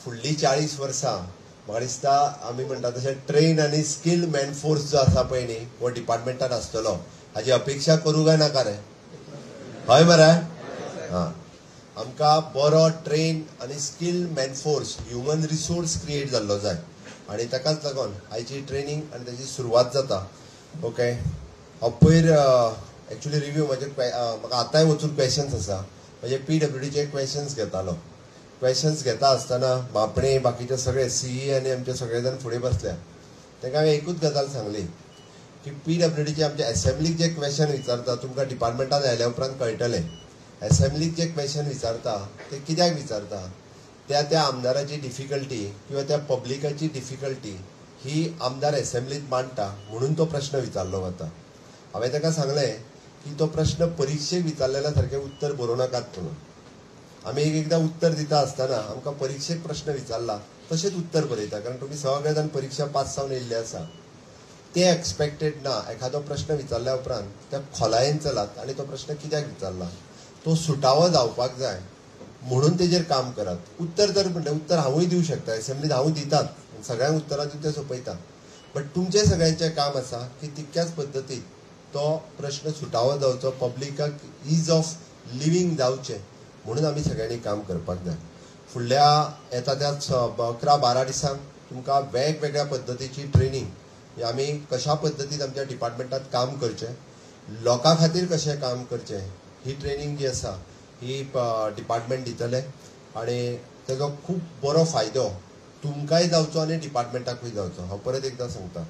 फुडलीं 40 वर्सां म्हाका दिसता आमी म्हणटा तशें ट्रेन आनी स्किल्ड मॅनफोर्स जो आसा पळय न्ही हो डिपार्टमेंटान आसतलो. हाजी अपेक्षा करूं काय नाका रे? हय मरे? हां, आमकां बरो ट्रेन आनी skilled man force, human resource create जाल्लो जाय आनी ताकाच लागून आयची ट्रेनींग आनी ताची सुरवात जाता. ओके, हांव पयर एक्चुली रिव्यू म्हजे म्हाका आतांय वचून क्वेशन्स आसा, म्हणजे पीडब्ल्यूडीचे क्वेशन्स घेतालो. क्वेशन्स घेता आसतना बापणे बाकीचे सगळे सीई आनी आमचे सगळे जाण फुडें बसल्या. तांकां हांवें एकूच गजाल सांगली की पीडब्ल्यूडीचे आमच्या एसेंब्लीक जे क्वेशन विचारता, तुमकां डिपार्टमेंटान आयल्या उपरांत कळटलें, एसेंब्लीक जे क्वेशन विचारता ते कित्याक विचारता, त्या त्या आमदाराची डिफिकल्टी किंवा त्या पब्लिकाची डिफिकल्टी ही आमदार एसेंब्लीत मांडटा म्हणून तो प्रश्न विचारलो वता. हांवें ताका सांगलें की तो प्रश्न परिक्षेक विचारलेल्या सारकें उत्तर बरोवं नाकात म्हणून. आमी एक एकदां उत्तर दिता आसतना आमकां परिक्षेक प्रश्न विचारला तशेंच उत्तर बरयता, कारण तुमी सगळे जाण परिक्षा पास जावन येयल्ले आसा. ते एक्सपेक्टेड ना. एखादो प्रश्न विचारल्या उपरांत त्या खोलायेन चलात आनी तो प्रश्न कित्याक विचारला तो सुटावो जावपाक जाय म्हणून तेजेर काम करात. उत्तर जर म्हणलें उत्तर हांवूय दिवं शकता, एसेंब्लीत हांवूय दितात, सगळ्यांक उत्तरां दिवन तें सोंपयता, बट तुमचें सगळ्यांचें काम आसा की तितक्याच पद्दतीन तो प्रश्न सुटावो जावचो, पब्लिकाक is of living जावचें म्हणून आमी सगळ्यांनी काम करपाक जाय. फुडल्या येता त्या 11-12 दिसांक तुमकां वेगवेगळ्या पद्दतीची ट्रेनींग, आमी कशा पद्दतीन आमच्या डिपार्टमेंटांत काम करचें, लोकां खातीर कशें काम करचें, ही ट्रेनींग जी आसा ही डिपार्टमेंट दितले आनी तेजो खूब बरो फायदो तुमकांय जावचो आनी डिपार्टमेंटाकूय जावचो. हांव परत एकदां सांगता,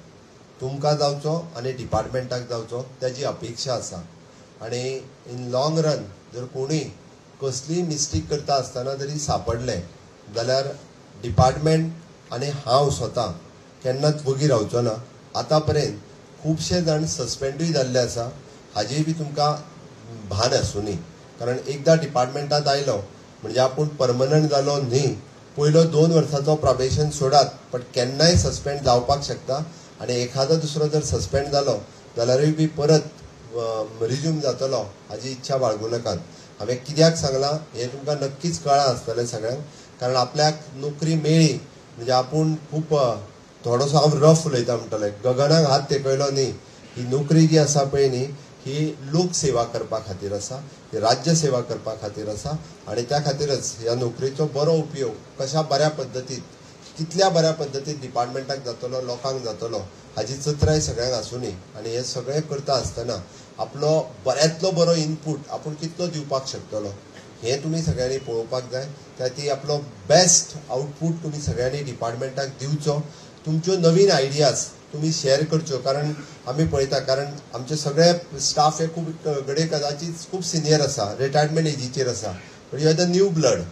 तुमकां जावचो आनी डिपार्टमेंटाक जावचो ताजी अपेक्षा आसा. आनी इन लॉंग रन जर कोणूय कसलीय मिस्टेक करता आसतना जरी सापडलें जाल्यार डिपार्टमेंट आनी हांव स्वता केन्नाच वगी रावचो ना. आतां पर्यंत खुबशे जाण सस्पेंडूय जाल्ले आसा, हाजीय बी तुमकां भान आसुनी, कारण एकदां डिपार्टमेंटांत आयलो म्हणजे आपूण परमनंट जालो न्ही. पयलो 2 वर्सांचो प्रोबेशन सोडात, बट केन्नाय सस्पेंड जावपाक शकता आनी एखादो दुसरो जर सस्पेंड जालो जाल्यारूय बी परत रिज्यूम जातलो हाजी इच्छा बाळगूं नाकात. हांवें कित्याक सांगलां हें तुमकां नक्कीच कळ्ळां आसतलें सगळ्यांक, कारण आपल्याक नोकरी मेळ्ळी म्हणजे आपूण खूब थोडोसो हांव रफ उलयता म्हणटलें, गगनाक हात तेकयलो न्ही. ही नोकरी जी आसा पळय न्ही ही लोकसेवा करपा खातीर आसा, ही राज्य सेवा करपा खातीर आसा आनी त्या खातीरच ह्या नोकरेचो बरो उपयोग कशा बऱ्या पद्दतीन, कितल्या बऱ्या पद्दतीन डिपार्टमेंटाक जातलो, लोकांक जातलो हाजी चत्राय सगळ्यांक आसुनी. आनी हें सगळें करता आसतना आपलो बऱ्यांतलो बरो इनपूट आपूण कितलो दिवपाक शकतलो हें तुमी सगळ्यांनी पळोवपाक जाय. त्या ती आपलो बेस्ट आउटपूट तुमी सगळ्यांनी डिपार्टमेंटाक दिवचो. तुमच्यो नवीन आयडियाज तुमी शेअर करच्यो, कारण आमी पळयता, कारण आमचे सगळे स्टाफ हे खूब घडये कदाचीत खूब सिनियर आसा, रिटायरमेंट एजीचेर आसा, but you are the new blood.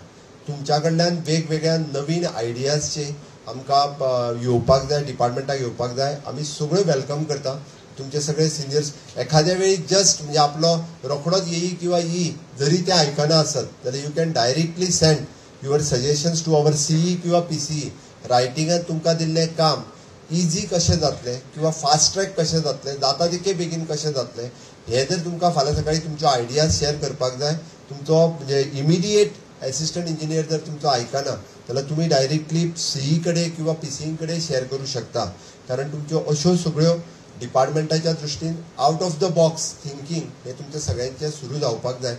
तुमच्या कडल्यान वेगवेगळ्या नवीन आयडियाजचे आमकां येवपाक जाय, डिपार्टमेंटाक येवपाक जाय. आमी सगळ्यो welcome करता तुमचे सगळे सिनियर्स. एखाद्या वेळी जस्ट म्हणजे आपलो रोखडोच येई किंवा ई जरी ते आयकना आसत जाल्यार you can directly send your suggestions to our CE किंवा पीसीई. रायटिंगान तुमकां दिल्लें काम इजी कशें जातलें किंवा फास्ट ट्रॅक कशें जातलें, जाता तितके बेगीन कशें जातलें, हें जर तुमकां फाल्यां सकाळीं तुमच्यो आयडियाज शेअर करपाक जाय. तुमचो म्हणजे इमिडिएट एसिस्टंट इंजिनियर जर तुमचो आयकना जाल्यार तुमी डायरेक्टली सीई कडेन किंवा पीसीई कडेन शेअर करूं शकता, कारण तुमच्यो अश्यो सगळ्यो डिपार्टमेंटाच्या दृश्टीन out of the box thinking हें तुमच्या सगळ्यांचें सुरू जावपाक जाय.